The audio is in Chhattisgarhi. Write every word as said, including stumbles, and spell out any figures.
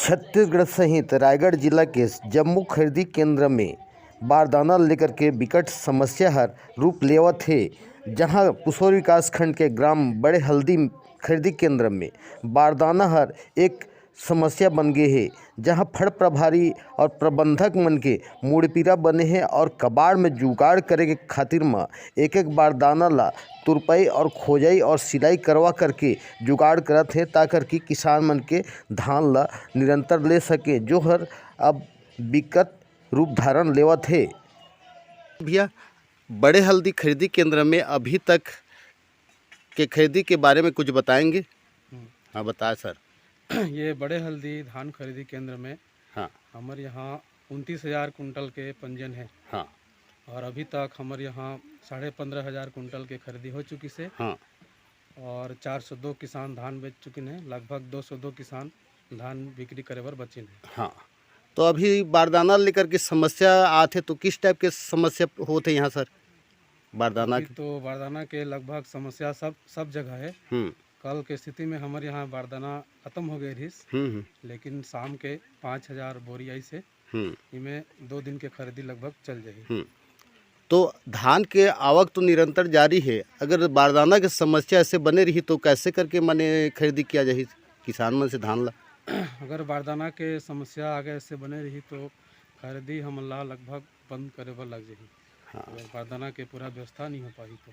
छत्तीसगढ़ सहित रायगढ़ जिला के जम्मो खरीदी केंद्र में बारदाना लेकर के बिकट समस्या हर रूप लेवत हे, जहां पुसौर विकास खंड के ग्राम बड़े हल्दी खरीदी केंद्र में बारदाना हर एक समस्या बन गे हे, जहां फड़ प्रभारी और प्रबंधक मन के मुड़पीरा बने हे और कबाड़ में जुगाड़ करे के खातिर म एक एक बारदाना ला तुरपई और खोजई और सिलाई करवा करके जुगाड़ करत हे, ताकर कि किसान मन के धान ला निरंतर ले सके, जो हर अब बिकट रूप धारण लेवत हे। भैया, बड़े हल्दी खरीदी केंद्र में अभी तक के खरीदी के बारे में कुछ बताएंगे? हम्म। हाँ, बताए सर। ये बड़े हल्दी धान खरीदी केंद्र में हाँ। हमर यहाँ उनतीस हजार कुंटल के पंजीयन है। हाँ। और अभी तक हमर यहाँ साढ़े पन्द्रह हजार कुंटल के खरीदी हो चुकी से। हाँ। और चार सौ दो किसान धान बेच चुकिन हे, लगभग दो सौ दो किसान धान बिक्री करे बर बचिन हे। हाँ, तो अभी बारदाना लेकर के समस्या आथे, तो किस टाइप के समस्या होथे यहाँ सर? बारदाना अभी के तो बारदाना के लगभग समस्या सब, सब जगह है। हम्म। कल के स्थिति में हमर यहाँ बारदाना खत्म हो गए रहिस, हम्म, हम्म। लेकिन शाम के पाँच हजार बोरी आई से हम्म। इमे दो दिन के खरीदी लगभग चल जाही। हम्म। तो धान के आवक तो निरंतर जारी है, अगर बारदाना के समस्या ऐसे बने रही तो कैसे करके माने खरीदी किया जाही किसान मन से धान ला? अगर बारदाना के समस्या आगे ऐसे बने रही तो खरीदी हमन ला लगभग बंद करे बर लग जाही। हाँ। अगर बारदाना के पूरा व्यवस्था नहीं हो पाही तो।